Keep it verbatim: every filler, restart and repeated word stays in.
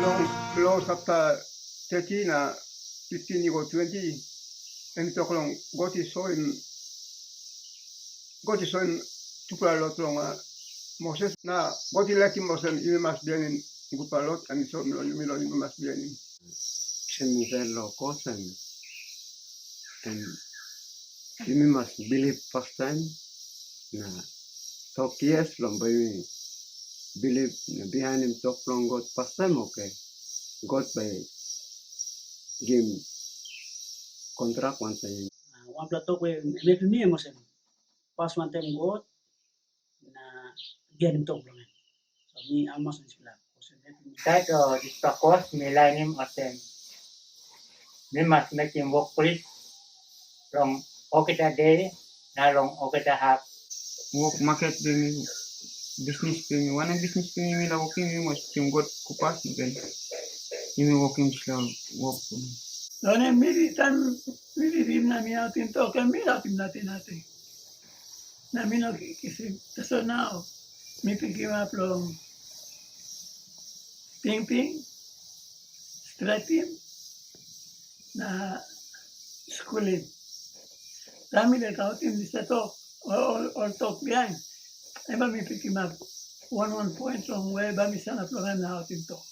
Long, long sapta thirty na fifteen i go twenty, em i tok long God i soim, God i soim tupela lot long, uh, Moses, na God i laikim olsem yumi mas bihainim gutpela lot, em i soim long yumi long yumi mas bihainim. Sem insait long Gosen, em yumi mas bilip pastaim, na tok yes long bai yumi bilip na bihainim tok bilong God pastaim, oke, God bai gim kontrak wantaim. Wanpela tok we em helpim mi em olsem, pas wantaim God na bihainim tok bilong en. So mi amamas long dispela. Olsem helpim mi. Sait o dispela kos mi lainim olsem, mi mas mekim wok plis long olgeta de na long olgeta hap. Wok maket bilong mi, bisnis bilong mi, wanem bisnis bilong mi, mi laik wokim, mi mas putim God kupas na ben yumi wokim dispela wok bilong mi. Long em mi taim mi ritim na mi autim tok, em mi autim nating nating. Na mi no ki- kisim. Tasol nau mi pikim ap long tingting, stretim, na skulim. Taim mi laik autim dispela tok, ol, ol, ol tok bihain, em bai mi pikim ap wan wan poin long we bai mi sanap long em na autim tok.